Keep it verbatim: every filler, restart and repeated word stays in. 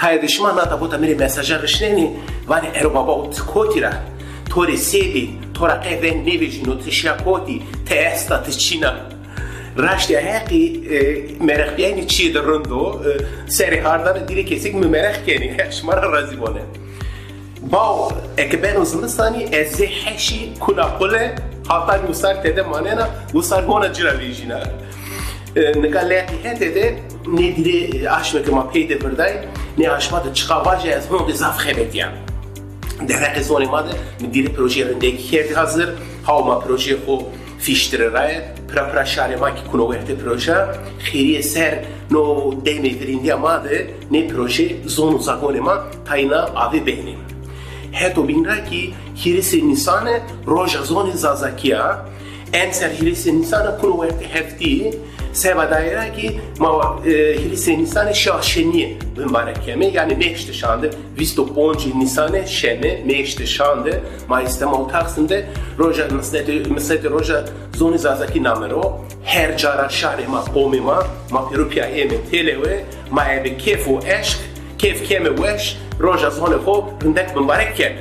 Tayê de şima nata bota mi rê mesaja rişnenî, vanê ero baba o ti kotî ra? To rê se bî? To ra qe veng nêvejîno, ti şiya kotî, ti esta, ti çin a. Raştîya heqî, e, mereqbîyaynî çîyê de rind o, e, serê hardane dîrê kesê kî mi mereq kenî, şima ra razî bone. Baw, eke beno zimistanî, ez zê heşî kuna qule, hatanî wisar tede manena, wisar hona ci ra vejîna. E, nika leqî hete de nê dîrê, e, aşme ke ma pey de virdayî, nê aşma de çiqa vaje ez honde zaf xebetîya. Dereqê zonê ma de mi dîrê projeyê rindekî kerdî hazir, haw ma projeyê xo fîştire raye, pira pira şarê ma kî kuno wertê proja, xêrîye ser no demê virîndîya ma de nê proje zon û zagonê ma tayna avê behnê. Heto bîn ra kî hîrisê Nîsane roja zonê Zazakî ya, emser hîrisê Nîsane kuno wertê heftî, seba daye ra kî ma, e, hîrisê Nîsane şiya şenîye bimbarek keme, yanî mêşte şande, vîst û poncê Nîsane şeme, mêşte şande, ma Îstemal Taksim de roja misnetê, misnetê roja zonê Zazakî name ro. Her ca ra şarê ma, qomê ma, ma pêro pîya ême têlewe, ma ebe kêf û eşq, kêf keme weş, roja zonê xo rindek bimbarek keme.